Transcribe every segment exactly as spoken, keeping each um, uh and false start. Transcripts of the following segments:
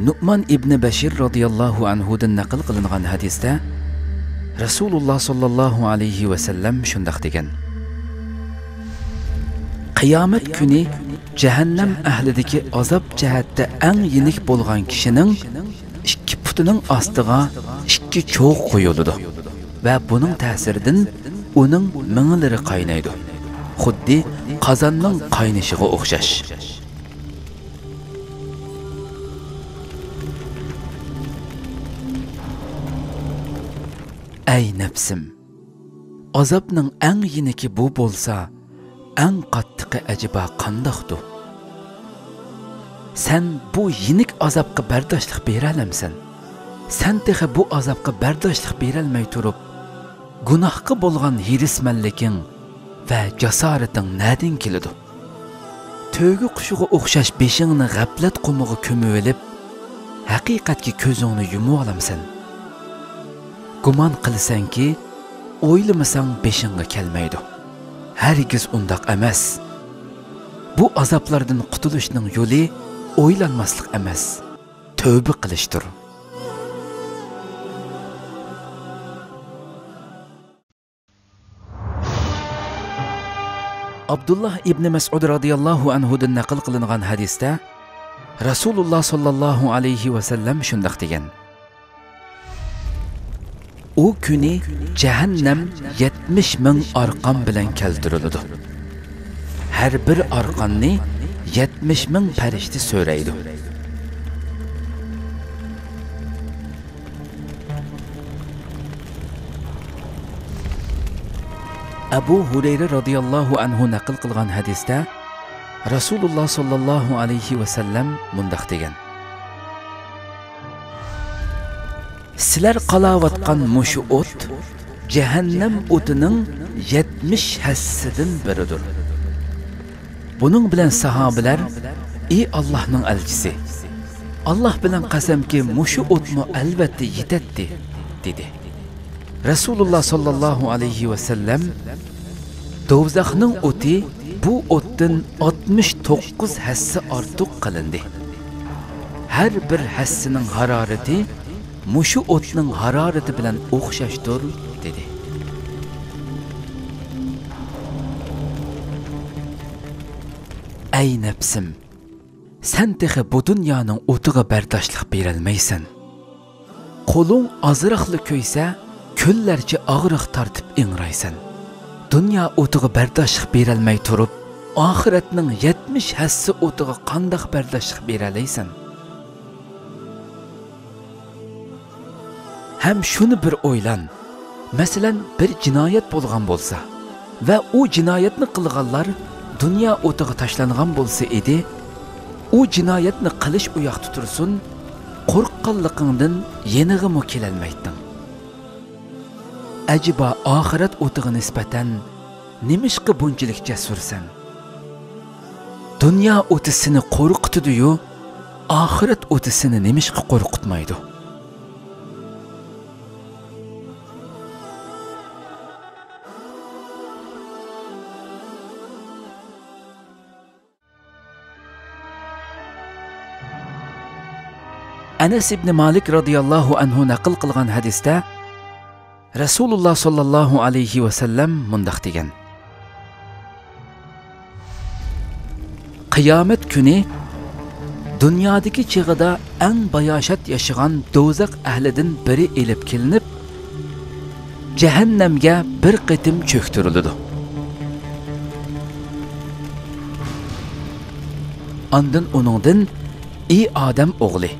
نۇئمان ئىبنى بەشىر رازىياللاھۇ ئەنھۇدىن نەقىل قىلىنغان ھەدىستە رەسۇلۇللا ساللاللاھۇ ئەلەيھى ۋەسەللەم شۇنداق دېگەن: قىيامەت كۈنى جەھەننەم ئەھلىدىكى ئازاب جەھەتتە ئەڭ يېنىك بولغان كىشىنىڭ ئىككى پۇتىنىڭ ئاستىغا ئىككى چوغ قويۇلىدۇ ۋە بۇنىڭ تەسىرىدىن ئۇنىڭ مېڭىلىرى قاينايدۇ، خۇددى قازاننىڭ قاينىشىغا ئوخشاش. ئەي نەپسىم! ئازابنىڭ ئەڭ يېنىكى بۇ بولسا، ئەڭ قاتتىقى ئەجەبا قانداقتۇ؟ سەن بۇ يېنىك ئازابقا بەرداشلىق بېرەلەمسەن؟ سەن تېخى بۇ ئازابقا بەرداشلىق بېرەلمەي تۇرۇپ، گۇناھقا بولغان ھېرىسمەنلىكىڭ ۋە جاسارىتىڭ نەدىن كېلىدۇ؟ تۆگە قۇشىغا ئوخشاش بېشىڭنى غەپلەت قۇمىغا كۆمۈۋېلىپ، ھەقىقەتكە كۆزۈڭنى يۇمۇۋالامسەن؟ گۇمان قىلىسەنكى، ئويلىمىساڭ بېشىڭغا كەلمەيدۇ. ھەرگىز ئۇنداق ئەمەس. بۇ ئازابلاردىن قۇتۇلۇشنىڭ يولى ئويلانماسلىق ئەمەس، تەۋبە قىلىشتۇر. ئابدۇللا ئىبنى مەسئۇد رازىياللاھۇ ئەنھۇدىن نەقىل قىلىنغان ھەدىستە رەسۇلۇللا ساللاللاھۇ ئەلەيھى ۋەسەللەم شۇنداق دېگەن: ئۇ كۈنى جەھەننەم يەتمىش مىڭ ئارقان بىلەن كەلتۈرۈلىدۇ. ھەر بىر ئارقاننى يەتمىش مىڭ پەرىشتە سۆرەيدۇ. ئەبۇ ھۇرەيرە رازىياللاھۇ ئەنھۇ نەقىل قىلغان ھەدىستە رەسۇلۇللا ساللاللاھۇ ئەلەيھى ۋەسەللەم مۇنداق دېگەن: سىلەر قالاۋاتقان مۇشۇ ئوت جەھەننەم ئوتىنىڭ يەتمىش ھەسسىدىن بىرىدۇر. بۇنىڭ بىلەن ساھابىلەر: ئى ئاللاھنىڭ ئەلچىسى، ئاللاھ بىلەن قەسەمكى، مۇشۇ ئوتمۇ ئەلۋەتتە يېتەتتى، دېدى. رەسۇلۇللا ساللاللاھۇ ئەلەيھى ۋەسەللەم: دوزاخنىڭ ئوتى بۇ ئوتتىن ئاتمىش توققۇز ھەسسە ئارتۇق قىلىندى. ھەر بىر ھەسسىنىڭ ھارارىتى مۇشۇ ئوتنىڭ ھارارىتى بىلەن ئوخشاشتۇر، دېدى. ئەي نەپسىم! سەن تېخى بۇ دۇنيانىڭ ئوتىغا بەرداشلىق بېرەلمەيسەن. قولۇڭ ئازراقلا كۆيسە، كۈنلەرچە ئاغرىق تارتىپ ئىڭرايسەن. دۇنيا ئوتىغا بەرداشلىق بېرەلمەي تۇرۇپ، ئاخىرەتنىڭ يەتمىش ھەسسە ئوتىغا قانداق بەرداشلىق بېرەلەيسەن؟ ھەم شۇنى بىر ئويلان، مەسىلەن، بىر جىنايەت بولغان بولسا ۋە ئۇ جىنايەتنى قىلغانلار دۇنيا ئوتىغا تاشلانغان بولسا ئىدى، ئۇ جىنايەتنى قىلىش ئۇياقتا تۇرسۇن، قورققانلىقىڭدىن يېنىغىمۇ كېلەلمەيتتىڭ. ئەجەبا ئاخىرەت ئوتىغا نىسبەتەن نېمىشقا بۇنچىلىك جەسۇرسەن؟ دۇنيا ئوتى سېنى قورقۇتىدۇ-يۇ، ئاخىرەت ئوتى سېنى نېمىشقا قورقۇتمايدۇ؟ ئەنەس ئىبنى مالىك رازىياللاھۇ ئەنھۇ نەقىل قىلغان ھەدىستە رەسۇلۇللا ساللاللاھۇ ئەلەيھى ۋەسەللەم مۇنداق دېگەن: قىيامەت كۈنى دۇنيادىكى چېغىدا ئەڭ باياشات ياشىغان دوزاخ ئەھلىدىن بىرى ئېلىپ كېلىنىپ، جەھەننەمگە بىر قېتىم چۆكتۈرۈلىدۇ. ئاندىن ئۇنىڭدىن: ئى ئادەم ئوغلى،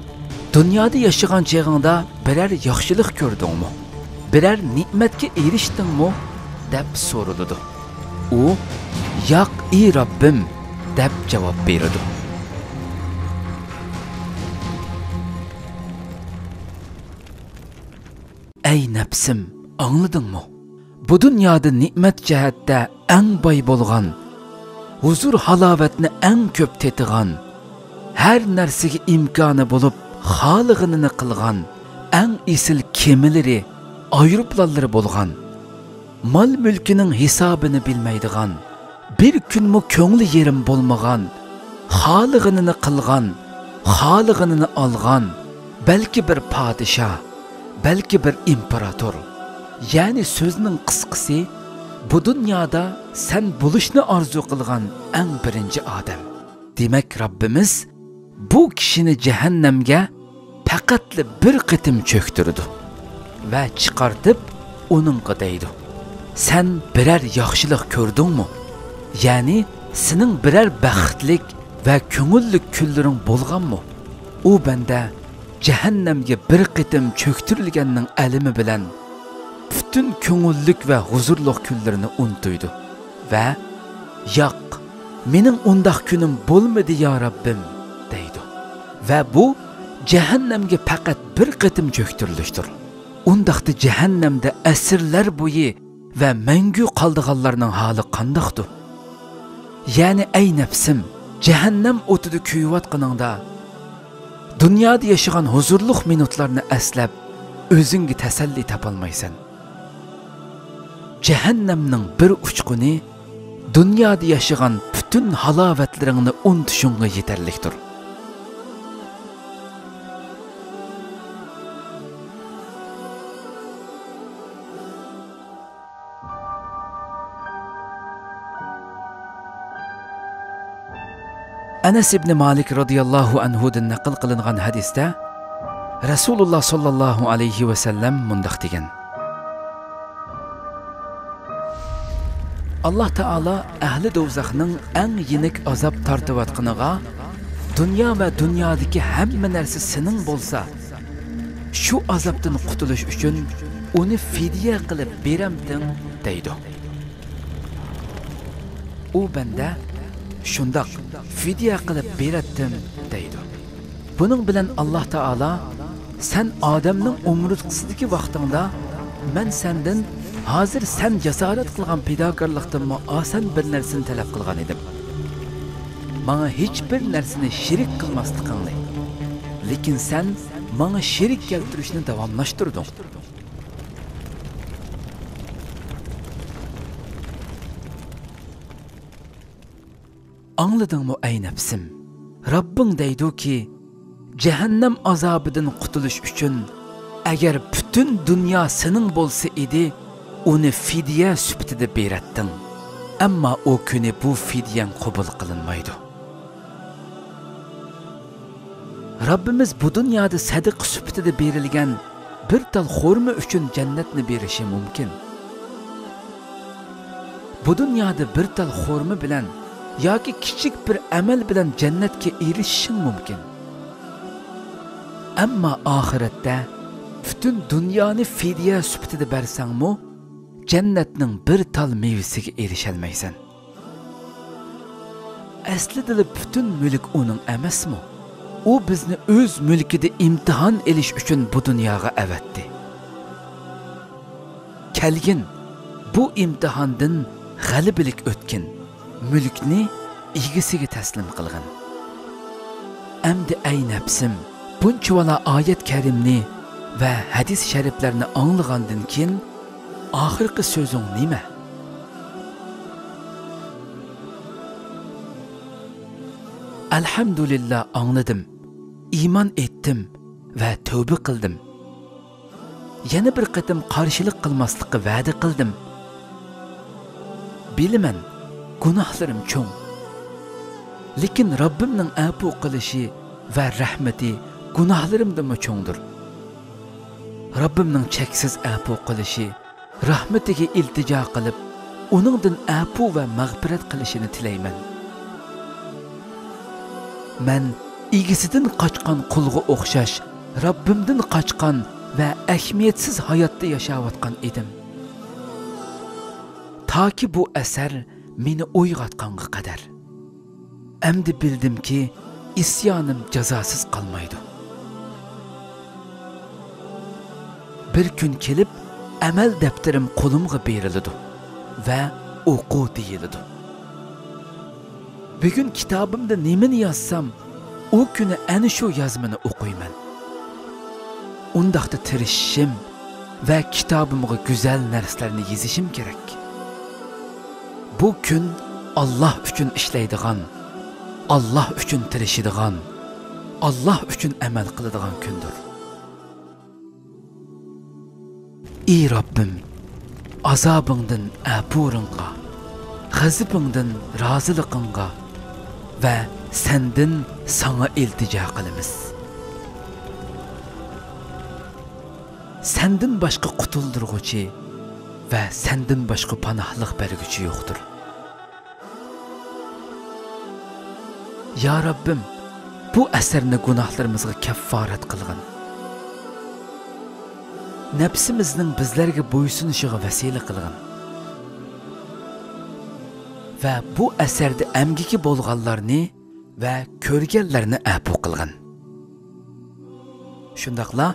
دۇنيادا ياشىغان چېغىڭدا بىرەر ياخشىلىق كۆردۈڭمۇ؟ بىرەر نېمەتكە ئېرىشتىڭمۇ؟ دەپ سورىلىدۇ. ئۇ: ياق، ئى رەببىم، دەپ جاۋاب بېرىدۇ. ئەي نەپسىم، ئاڭلىدىڭمۇ؟ بۇ دۇنيادا نېمەت جەھەتتە ئەڭ باي بولغان، ھۇزۇر-ھالاۋەتنى ئەڭ كۆپ تېتىغان، ھەر نەرسىگە ئىمكانى بولۇپ، خالىغىنىنى قىلغان، ئەڭ ئېسىل كېمىلىرى، ئايروپىلانلىرى بولغان، مال-مۈلكىنىڭ ھېسابىنى بىلمەيدىغان، بىر كۈنمۇ كۆڭلى يېرىم بولمىغان، خالىغىنىنى قىلغان، خالىغىنىنى ئالغان، بەلكى بىر پادىشاھ، بەلكى بىر ئىمپېراتور. يەنى سۆزنىڭ قىسقىسى، بۇ دۇنيادا سەن بولۇشنى ئارزۇ قىلغان ئەڭ بىرىنچى ئادەم. دېمەك، رەببىمىز بۇ كىشىنى جەھەننەمگە پەقەتلا بىر قېتىم چۆكتۈرىدۇ ۋە چىقارتىپ ئۇنىڭغا دەيدۇ: «سەن بىرەر ياخشىلىق كۆردۈڭمۇ؟ يەنى سېنىڭ بىرەر بەختلىك ۋە كۆڭۈللۈك كۈنلىرىڭ بولغانمۇ؟» ئۇ بەندە جەھەننەمگە بىر قېتىم چۆكتۈرۈلگەننىڭ ئەلىمى بىلەن پۈتۈن كۆڭۈللۈك ۋە ھۇزۇرلۇق كۈنلىرىنى ئۇنتۇيدۇ ۋە «ياق، مېنىڭ ئۇنداق كۈنۈم بولمىدى، يا رەببىم» دەيدۇ. ۋە بۇ جەھەننەمگە پەقەت بىر قېتىم چۆكتۈرۈلۈشتۇر. ئۇنداقتا جەھەننەمدە ئەسىرلەر بويى ۋە مەڭگۈ قالىدىغانلارنىڭ ھالى قانداقتۇ؟ يەنى، ئەي نەپسىم، جەھەننەم ئوتىدا كۆيۈۋاتقىنىڭدا، دۇنيادا ياشىغان ھۇزۇرلۇق مىنۇتلارنى ئەسلەپ، ئۆزۈڭگە تەسەللى تاپالمايسەن. جەھەننەمنىڭ بىر ئۇچقۇنى دۇنيادا ياشىغان پۈتۈن ھالاۋەتلىرىڭنى ئۇنتۇشۇڭغا يېتەرلىكتۇر. ئەنەس ئىبنى مالىك رازىياللاھۇ ئەنھۇدىن نەقىل قىلىنغان ھەدىستە رەسۇلۇللا ساللاللاھۇ ئەلەيھى ۋەسەللەم مۇنداق دېگەن: ئاللا تائالا ئەھلى دوزاخنىڭ ئەڭ يېنىك ئازاب تارتىۋاتقىنىغا، «دۇنيا ۋە دۇنيادىكى ھەممە نەرسە سېنىڭ بولسا، شۇ ئازابتىن قۇتۇلۇش ئۈچۈن ئۇنى فىدىيە قىلىپ بېرەمتىڭ؟» دەيدۇ. ئۇ بەندە: «شۇنداق، فىدىيە قىلىپ بېرەتتىم» دەيدۇ. بۇنىڭ بىلەن ئاللا تائالا: «سەن ئادەمنىڭ ئومۇرتقىسىدىكى ۋاقتىڭدا، مەن سەندىن ھازىر سەن جاسارەت قىلغان پىداكارلىقتىنمۇ ئاسان بىر نەرسىنى تەلەپ قىلغان ئىدىم. ماڭا ھېچبىر نەرسىنى شېرىك قىلماسلىقىڭنى. لېكىن سەن ماڭا شېرىك كەلتۈرۈشنى داۋاملاشتۇردۇڭ.» ئاڭلىدىڭمۇ، ئەي نەپسىم؟ رەببىڭ دەيدۇكى، جەھەننەم ئازابىدىن قۇتۇلۇش ئۈچۈن، ئەگەر پۈتۈن دۇنيا سېنىڭ بولسا ئىدى، ئۇنى فىدىيە سۈپىتىدە بېرەتتىڭ. ئەمما ئۇ كۈنى بۇ فىدىيەڭ قوبۇل قىلىنمايدۇ. رەببىمىز بۇ دۇنيادا سەدىقە سۈپىتىدە بېرىلگەن بىر تال خورما ئۈچۈن جەننەتنى بېرىشى مۇمكىن. بۇ دۇنيادا بىر تال خورما بىلەن ياكى كىچىك بىر ئەمەل بىلەن جەننەتكە ئېرىشىشىڭ مۇمكىن. ئەمما ئاخىرەتتە پۈتۈن دۇنيانى فىدىيە سۈپىتىدە بەرسەڭمۇ، جەننەتنىڭ بىر تال مېۋىسىگە ئېرىشەلمەيسەن. ئەسلىدىلا پۈتۈن مۈلۈك ئۇنىڭ ئەمەسمۇ؟ ئۇ بىزنى ئۆز مۈلكىدە ئىمتىھان ئېلىش ئۈچۈن بۇ دۇنياغا ئەۋەتتى. كەلگىن، بۇ ئىمتىھاندىن غەلىبىلىك ئۆتكىن، مۈلۈكنى ئىگىسىگە تەسلىم قىلغىن. ئەمدى ئەي نەپسىم، بۇنچىۋالا ئايەت كەرىمنى ۋە ھەدىس شەرىپلەرنى ئاڭلىغاندىن كېيىن، ئاخىرقى سۆزۈڭ نېمە؟ ئەلھەمدۇلىللا، ئاڭلىدىم، ئىمان ئېيتتىم ۋە تەۋبە قىلدىم. يەنە بىر قېتىم قارشىلىق قىلماسلىققا ۋەدە قىلدىم. بىلىمەن، گۇناھلىرىم چوڭ. لېكىن رەببىمنىڭ ئەپۇ قىلىشى ۋە رەھمىتى گۇناھلىرىمدىنمۇ چوڭدۇر. رەببىمنىڭ چەكسىز ئەپۇ قىلىشى، رەھمىتىگە ئىلتىجا قىلىپ، ئۇنىڭدىن ئەپۇ ۋە مەغپىرەت قىلىشىنى تىلەيمەن. مەن ئىگىسىدىن قاچقان قۇلغا ئوخشاش، رەببىمدىن قاچقان ۋە ئەھمىيەتسىز ھاياتتا ياشاۋاتقان ئىدىم. تاكى بۇ ئەسەر مېنى ئويغاتقانغا قەدەر. ئەمدى بىلدىمكى، ئىسيانىم جازاسىز قالمايدۇ. بىر كۈن كېلىپ، ئەمەل دەپتىرىم قولۇمغا بېرىلىدۇ ۋە ئوقۇ دېيىلىدۇ. بۈگۈن كىتابىمدا نېمىنى يازسام، ئۇ كۈنى ئەنە شۇ يازمىنى ئوقۇيمەن. ئۇنداقتا تىرىشىشىم ۋە كىتابىمغا گۈزەل نەرسىلەرنى يېزىشىم كېرەك. بۇ كۈن ئاللا ئۈچۈن ئىشلەيدىغان، ئاللا ئۈچۈن تىرىشىدىغان، ئاللاھ ئۈچۈن ئەمەل قىلىدىغان كۈندۇر. ئى رەببىم، ئازابىڭدىن ئەپۇرۇڭغا، غەزىپىڭدىن رازىلىقىڭغا ۋە سەندىن ساڭا ئىلتىجا قىلىمىز. سەندىن باشقا قۇتۇلدۇرغۇچى ۋە سەندىن باشقا پاناھلىق بەرگۈچى يوقتۇر. يا رەببىم، بۇ ئەسەرنى گۇناھلىرىمىزغا كەففارەت قىلغىن. نەپسىمىزنىڭ بىزلەرگە بويسۇنۇشىغا ۋەسىلە قىلغىن. ۋە بۇ ئەسەردە ئەمگىكى بولغانلارنى ۋە كۆرگەنلەرنى ئەپۇ قىلغىن. شۇنداقلا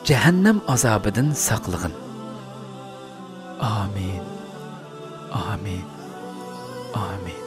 جەھەننەم ئازابىدىن ساقلىغىن. ئامىن. ئامىن. ئامىن.